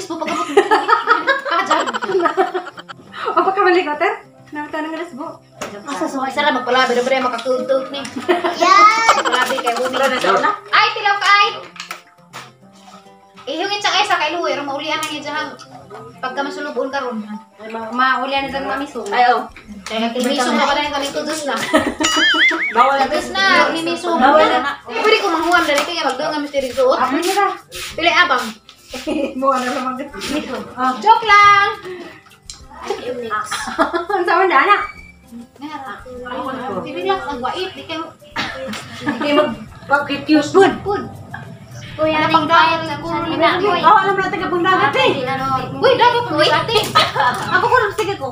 lisbo pagabot. Kajan. O pagkabalik ko, ter? Namita ng lisbo. Asa so sara magpalabi na ba makatugtog ni. Yan! Palabi kay huni. Ay tilaw ka ay. Ihungit siya kay sa kay Luwi, ro maulian ang iya pagka masulubon karon. Maulian na dyan mamiso. Ay, oh. Kaya miso na ka na kami tudos na. Bawal na. Tudos na, miso. Bawal na. Pwede ko manghuam dali kaya magdoon nga mystery suot. Ako nila. Pili abang. Buwan na lamang dito. Joke lang. Ang sama na, anak. Relax ang wait, di kayo Hindi mag-cute pud. pud. Kuya, Ano pang diet sa kulo na. Oh, alam natin ka pang dagat eh. Uy, dagat uy ate. Ako ko lang sige ko.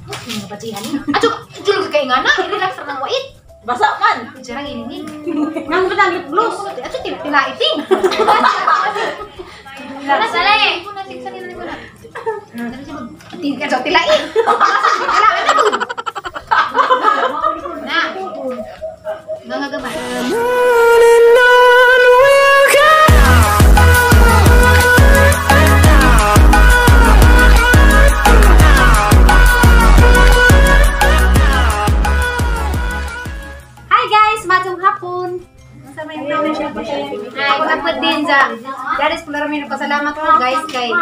Ato, julog kay nga na, relax ra ng wait. Basa man. Jarang ini. Nang ba lip gloss? Ato tila tila iting. Sala eh. Tingka sa tila eh. Tila na pud. Na. Nga gamay. Hi guys, matong hapon. Ay, kapod din sa. Daris pula rami pasalamat ko guys kay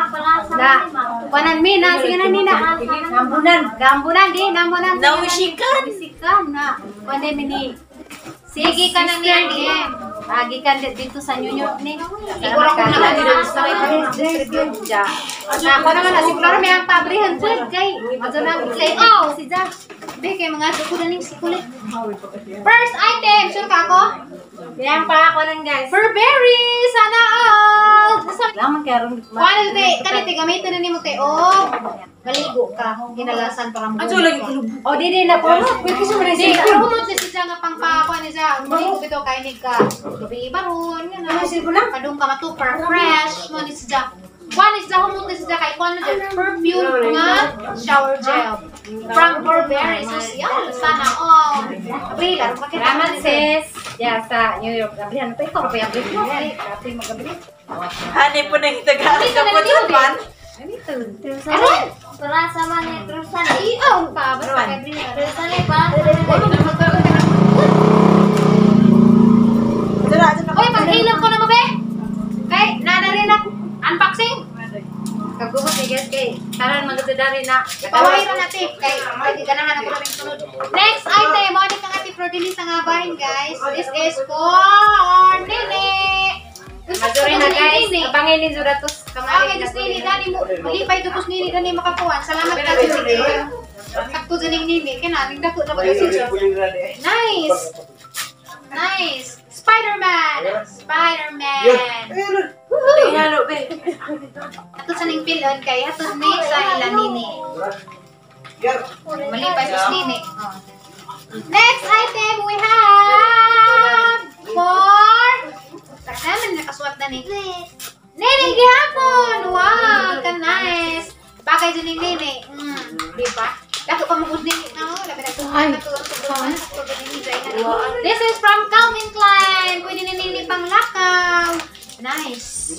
na kuanan mi na sige na nina. Nambunan, gambunan di nambunan. Nawisikan. Wisikan na. Kuan mi ni. Sige ka na niya di. Agi kan dito sa New York ni. Siguro ko na distribute ja. Na ako naman na siguro may ang pabrihan pud kay adto na excited ko si Ja. Be kay mga ato ko na ning sikulit. First item, sure ka ako? Yan pa ako nun guys. Burberry, sana all. Sa Lamang kaya ron. Kuan te, kani te gamitin na nimo te oh. Maligo ka, ginalasan para mo. Ato lagi kulub. Oh, di di na po. Pwede siya man Di, pero humot na siya nga pang pa kuan siya. Maligo bitaw kay ni ka. Gabi baron, nga na. Ano siya ko na? Padung ka matuper fresh mo ni siya. Kuan ni siya humot na siya kay kuan na siya perfume nga shower gel from Burberry. So siya, sana all. April, aron ka kita. Salamat sis. Ya sa New York. Abrihan pa ikaw pa yung mo. Kapi magabri. Hanay po nang itagaan ka po dyan man. Aron! Para sama ni terusan. Iaw pa basta kay April. Terusan eh, para sama ni. Dara, dara. Oy, paghilom ko na mo be. Kay nana rin ako unboxing. Kagubot ni guys kay taran magdadari na. Paway ra na te kay ganahan ako rin sunod. Next item, mo ni kang ati Flordelis nga bahin guys. This is for Nene. Majori na guys. Abangin ni Zuratos Okay, just Nini, dani mo. Malipay to kus Nini, dani makakuan. Salamat ka sa Nini. Sakto dyan yung Nini. Kaya naning dako na ba siya. Nice. Nice. Spider-Man. Spider-Man. Woohoo! Halo, be. Ato sa ning pilon kay ato ni sa ila nini. Malipay sa nini. Oh. Next item we have for naman nakasuot na ni. Nene gihapon. Wow, ka nice. Bagay dyan ni Nene. Di ba? Dako pa mo nini na oh, labi na This is from Calvin Klein. Pwede ni Nene pang lakaw. Nice.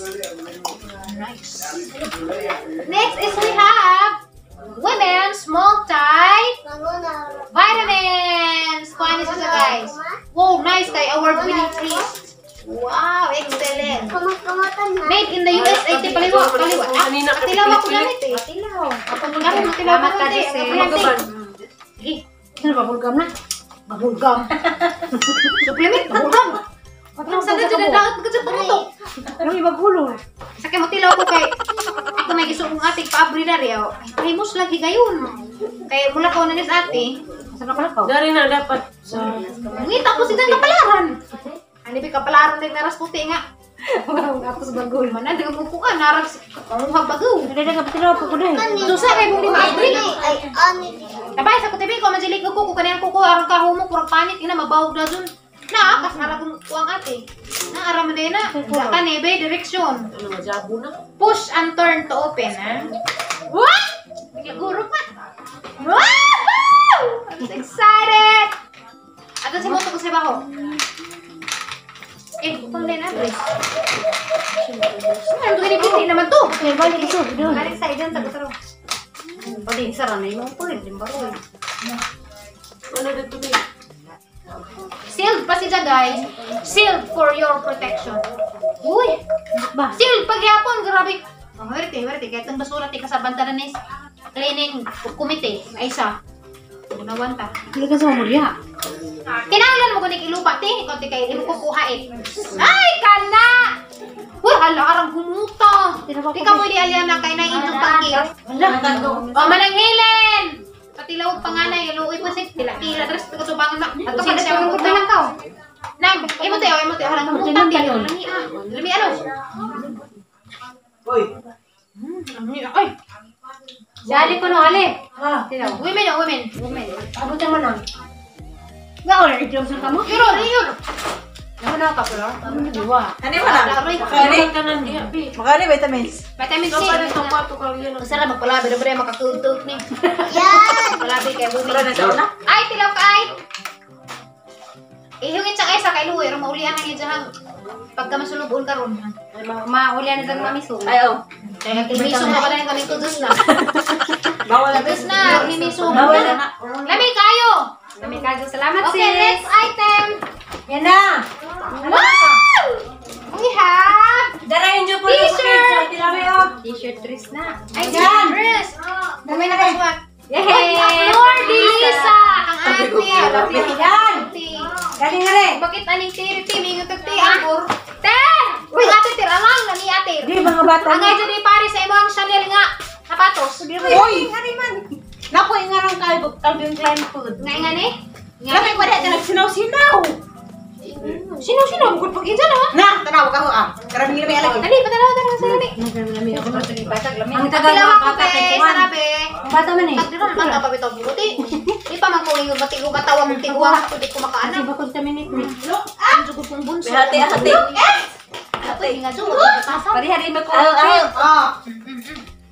Nice. Next is we have women's multi vitamins. Kuha niyo siya guys. Wow, nice kay award-winning priest. Wow, excellent. Made in the USA. Te paliwa, paliwa. Ah, matilaw ako gamit eh. Matilaw. Karon matilaw Salamat ako ka, te. Jose. Sige. Ano ba bulgam na? Babulgam. Supplement, babulgam. Ang sana dyan na daot magkadyan pumutok. Ano ibagulo? Sa kay matilaw ko kay ako may gusto kong ating paabri na rin. Ay, himos lagi gayon. Kay mula ko na nis ate. Saan ako lakaw? Dari na dapat sa Ngita ko siya kapalaran. Ano ba kapalaran tayo naras puti nga. Tapos bagul. Manan, di ko mukuha, narag panguhag bagaw. Hindi na kapatilaw ko dahil. Susa kay mong di maabri. Ay, ani. Tabay sa kutibi ko majilig ko ko kanang kuko aron ka humok purang panit ina mabawog na dun. Na kas ara kong kuang ate. Na ara man din na. Kani be direksyon. ano majabo na. Push and turn to open, ha? What? Bigla guro pa. Woohoo! I'm so excited! Ato si moto ko sa baho. Eh, pang din address. Ano to piti naman to? Balik ito. Balik sa idan sa gutaro. Pwede isa ra na imong pwede baro. Ano dito ba? Sealed pa siya, guys. Sealed for your protection. Uy! Ba? Sealed pagyapon, grabe. Oh, werte, werte. Kahit ang basura, tika sa bantaran is cleaning committee. Ay isa. Gunawan ta. Dili ka sa mamulya. Kinahanglan mo kunik ilupa, ti. Ikaw ti kay imo kukuha eh. Ay, kana! Uy, hala, arang humuta. Di ka mo di aliana kay na inyong pangkis. Wala. O, manang Helen! Patilaw panganay, luoy po si tila tila tres kasubangan na. Ato ka siya Ang magutang. lang ka. Nang, imo tayo, imo tayo halang humuta ti. Lami ah. Lami ano? Uy. Lami ah. Ay, Si Ali ko no Ali. Tilaw. women oh, women. Women. Abutan mo na. Nga wala itlog sa kamo. Yuro, yuro. Ako na ka pero. Diwa. Ano mo na? Makani. Makani vitamins. Vitamin C. Masarap magpalabi na ba makakutut ni. Yan! Palabi kay Wala women. na sa una. Ay, tilaw ka ay. Ihungit sa kay sa kay luoy, maulian ang idyang pagka masulubon karon. Mauli na sang mamiso. Ay, oh. Kaya miso na pa na kami tudus na. Bawal na. Tudus na, himiso. Bawal na. Lami kayo. Kami kayo. Salamat Okay, sis. next item. Yan na. Wow! We have Darayin niyo po T-shirt! T-shirt dress na. ay dress. May nakasuwat. Yay! Flor de Lisa ang ate. Yan. Ate. Galing nga rin. Bakit aning tiri ti mingot ti angkor? Te! Uy, ate tir alang nami ate. Di mga bata. Ang ay di pare sa imong Chanel nga sapatos. Uy! Naku, ingarang Calvin Klein food. Nga nga ni? Nga. Lami pa rin, nagsinaw-sinaw. Sino-sino mo pag insan ha? Na, tanaw ka ho ah. Karami lami alagi. Dali, patanaw tanaw sa lami. Ang tagal Tilaw mga ako bata te, kay Kuan. sarabe. Ang bata man eh. Pag dito naman ka pa bitaw buti. Di pa man ko ingon matigo matawag mong tiguang ako di ko makaana. Kasi ba contaminate ni? Ang jugod kong bunso. Hati, hati. Ate, nga jugod pasa. Pareha rin magko. Ah.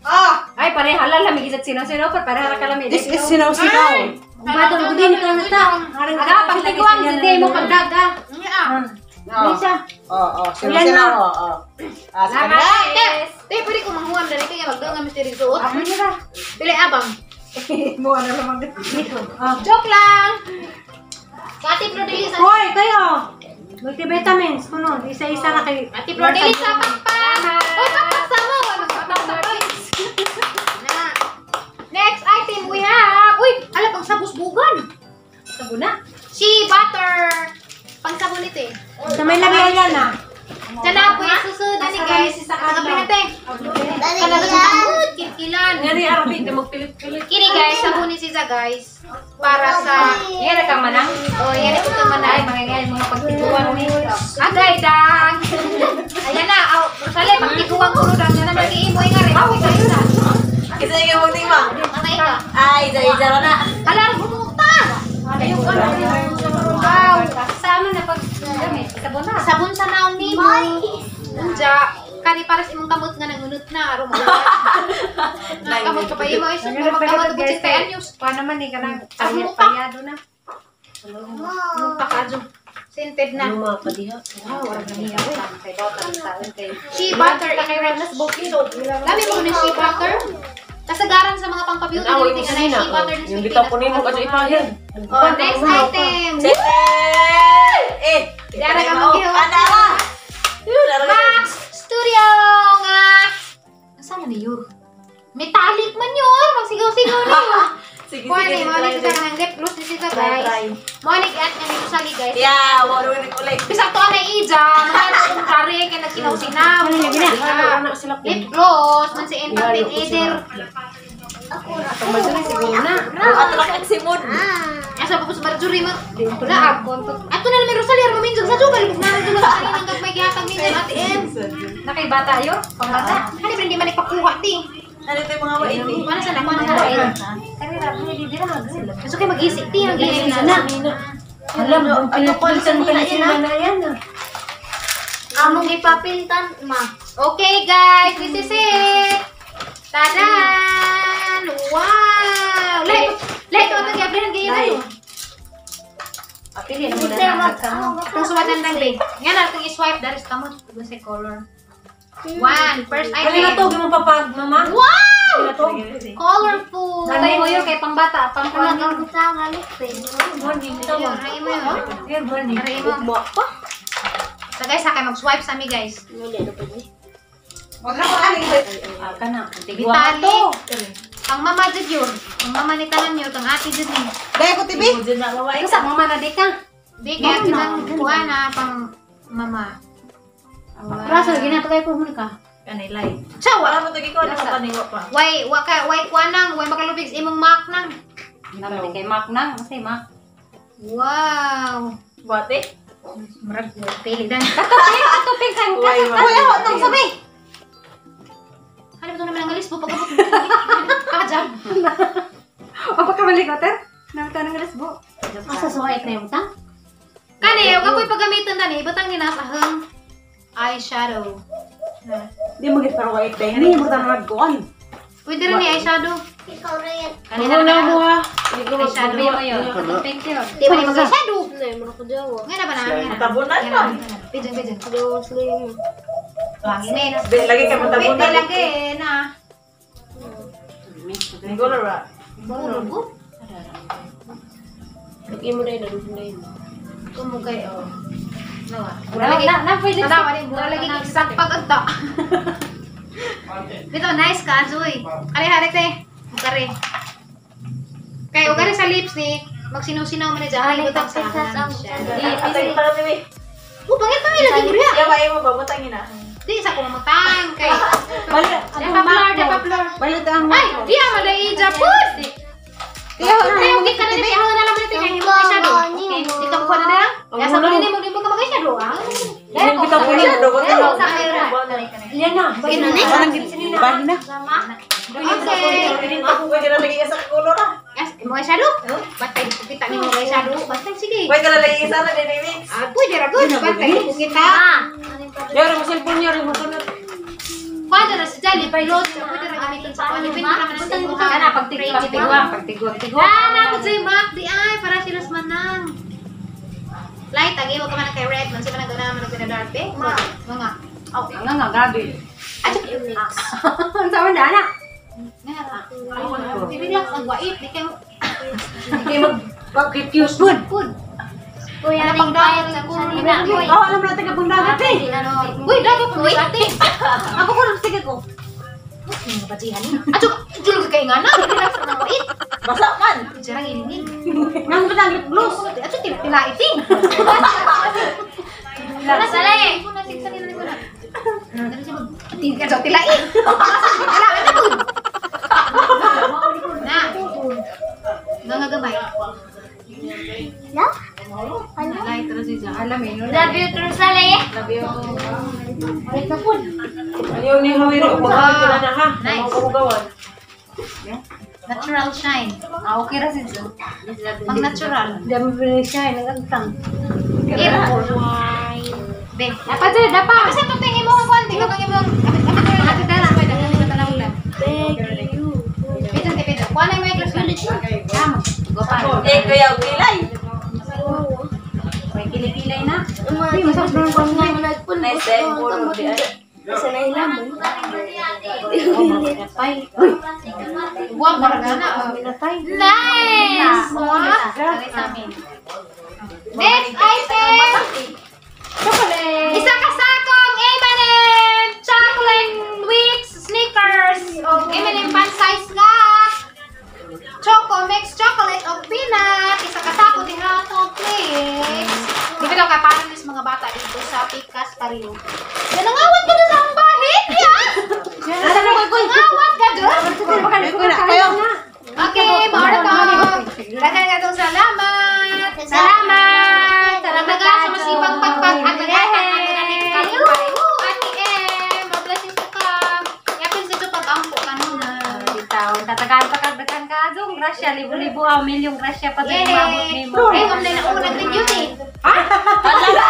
Ah. Ay, pareha lang lami gisat sino-sino par pareha ra ka lami. This is sinaw-sinaw. Ang bata mo din ka na ta. Aga pagtiguang hindi mo pagdaga. Nga ah. Lisa. Oo, oh, sinaw-sinaw. Oo. Ah, sa Salamat. kanila. Te, te, pwede ko manghuam dali kaya magdoon nga mystery suot. Ako nila. Pili abang. Mo ano lamang dito. Ah. Joke lang. Sa Ate Flor de Lisa. Hoy, kayo. Multivitamins kuno, isa-isa na kay Ate Flor de Lisa, pakpak. Hoy, pakpak sa mo. Ano pakpak sa mo? Na. Next item we have. Uy, ala pang sabusbugan. Sabon na. Shea butter. Pang sabon ito eh. Sa may labi ala na. Sana po yung susunod ni guys. Ang abri natin. Dali Talaga sa yan! tangod, kilkilan. Ngani Arabic na magpilit-pilit. Kini guys, sabunin siya guys. Para sa Yan na kang manang. Oh, yan ito naman Ay, ay. mga ngayon, mga pagtiguan ni. Agay dang. Ayan na, aw, Rosale, pagtiguan ko ro dang na nag-iimoy nga rin. Away kayo na. Kasi nga magtingma. Matay ka. Ay, isa na. Ala, bumuta. Ayun ka na. Wow. Sa amin na pag gamit, sabon na. Sabon sa naong nimo. Unja, kani paras imong kamot nga nangunot na aron mo. Kamot ka pa imo ay sus magkamot ko sa anyos. Pa naman eh, kanang Ang muka. palyado na. Muta ka dyan. Scented na. Wow, ang dami ako. Kay bata ng taon kay. Shea butter in soap. Lami mo ng shea butter. Kasagaran sa mga pang-beauty Away mo tingnan sa na nina. shea butter ng Yung bitaw ko nimo kasi ipahid. Oh, next item. Eh, Dara ka mo, Gio. Ana. Yun, dara ka. Max Studio nga. Asa man ni yun? Metallic man yun. Magsigaw-sigaw na yun. Sige, Kuha sige. ni, mo ni try, sa ng lip gloss ni sisa try, guys. try. Mo ni at nga ni Sally guys. Yeah, wala ni kulay. Bisag to na ija, mga kung kare kay nagkinaw-sinaw. Ano na sila ko. Lip gloss man si Infant Eder. Siguro na. Ato lang ang simod. Asa pa po sa Marjorie mo? Wala ah. Ato na naman Rosalie, armo minsan sa juga libog na rin sa kaninang gagmay gihatag minsan ate M. Na kay bata yun, pangbata. Hani ba hindi man ipakuha ti? Ano ito yung mga wait eh? Mana sana, mana sana. Kani ra ni di ra. Gusto kayo mag-isip ti, mag-isip na. Alam mo, ang pinagpilitan mo na sila na yan. ah. Among ipapilitan, ma. Okay guys, this is it. Tadan! Wow! Lahi, lahi to itong gabrihan kayo na. Pili na mo na. Itong suwatan lang be. Nga na itong i-swipe, daris ka mo. Ito sa color. One. First Ano na to? item. Gimong papag, mama? Wow! Ano to? Colorful. Natay mo yun kay pangbata, pangkuan. Ayun, ray mo yun. Here, Bernie. Ray mo. So guys, ha, kayo mag-swipe sa mi guys. Wag na ko aning. Ah, kana. Vitalik. Ang mama jud yun. Ang mama ni tanan yun. Ang ate jud ni. Daya ko TV. Ikaw sa mama na di ka. Di kaya kitang kuha na pang mama. Raso ginato kay ko ka. Kanilay. Siya, Wala wa. mo to gikaw na kapaniwa pa. Way, wa ka, way kuha nang, way makalubig sa imong mark nang. Naman kay Mac nang, kasi Mac. Wow. Bate? Murag, pili dan. Katupig kan ka. Uy, Uy, ako nang sabi. Ano ba ito naman ang alis po? Pagkabot. Kakajab. O pagkabalik ko ter. Namta ng resbo. Asa suwait na yung tang? Kani, huwag ako'y paggamitan dani. Ibutang ni nasa ahang eyeshadow. Di mo gid para white day. Hindi mo tanawag kuan. Pwede rin ni eyeshadow. Ikaw na yan. Kani na na mo ha. Eyeshadow. Sabi mo yun. Katupig yun. Di ba ni mag-eyeshadow? Hindi, mo na ko jawa. Nga na ba na? Nga na. Matabunan Nga na, man. nga na. Pidyan, pidyan. Jawa sila yun. Wangi na. Di, lagi ka Wait, matabunan. lagi na. Nicola ra. Puro Lagi mo na yun, lagi mo na yun. Kumugay, oh. Nawa. Na na na pwede. Tanawa rin, mura lagi sakpag agta. Dito, nice ka, Zoy. Kare, hare, te. Ugare. Kay ugare sa lips ni, magsinusinaw man na dyan. Ay, butang sa Atay para ni. Oh, pangit pa lagi buriya. Yawa imo ba butangin na. Di sa kumutang kay. Balik. Dapaplor, dapaplor. Balik ang Ay, di ama dai japon. Tiyo, Ay, okay ka na di ako na lang dito kay himo eyeshadow. Okay, di ka kuha na na. Ya sa kunin mo di mo ka mag-eyeshadow ah. Dahil ko sa Masyado ko to. Sa kaya. Yan na. Sige na ni. Parang bahin na. Okay. Pwede na lagi isa ka color ah. Yes, mo eyeshadow? Batay kita ni mo eyeshadow. Batay sige. Pwede na lagi isa na din mix. Ah, pwede ra good. Batay kita. Yari mo cellphone, yari mo sunod. Kuha na sa Jolly Pilot. Pwede ra gamiton sa kuha. Depende ra man sa imong Kana pagtigwang, pagtigwang, tigwang. Ah, na sa Mac di ay para sila sa manang. Light ang iwa ka man kay red man sa man gana man og dark eh. Mga. Oh, Nga nga grabe. ah. Ang sama na ana. Nga ra. Relax ang wait di kayo Hindi mag-refuse. food food. Kuya, Ano pang dagat sa kulo na. Oh, alam natin ka pang dagat eh. Uy, dagat po ate. Ako ko lang sige ko. Ato, julog kay nga na. Relax ang wait. Basa man. Jarang ini. Nang ba lip gloss? Ato tila iting. Wala sala eh. Tingka sa tila eh. Wala na po. Na. Nga gamay. La? Light ra siya. Alam eh, no. Love you, Trusale. Love you. Wait na po. Ayaw ni Hawiro. Magawin ko na na ha. Nice. Magawan. Natural shine. Ah, okay ra si Zo. Pang natural. Di mo siya nagagtang. Ir. Be. Dapat Zo, dapat. Kasi ito tingin mo ang konti. Kapag imong kapit kapit ko lang. Kapit na lang. Kapit na lang. Pito, pito. Kuha na yung may glass. Tama. Go pa. Eh kuya kilay. May kilikilay na. Hindi, masarap na yung Nice eh. Color di ay. Sa nahilamon. Patay. Buwag para gana. Oh. Nice! Next item! Chocolate. Isa ka sakong M&M Chocolate Wix Snickers o M&M fun size nga. Choco mix chocolate o peanut. Isa ka sako diha to please. Di ba daw kay parang is mga bata dito sa Pikas Pariyo. Nanangawat ka doon sa akong bahin, ya? Nanangawat ka doon? Kayo. Okay, Marco. Daghang daghang salamat. Salamat. Salamat ka sa masipag pagpag at naghatag ato na ni Kalipay. Woo, Ate M, more blessings to come. Yapin sa ito pag-ampo ka nuna. Bitaw, tatagaan pa kag daghan ka Zong. Grasya, libo-libo ah, milyong grasya pa sa Yay! umabot nimo. Ay, kung na una nag-review eh. Hala na.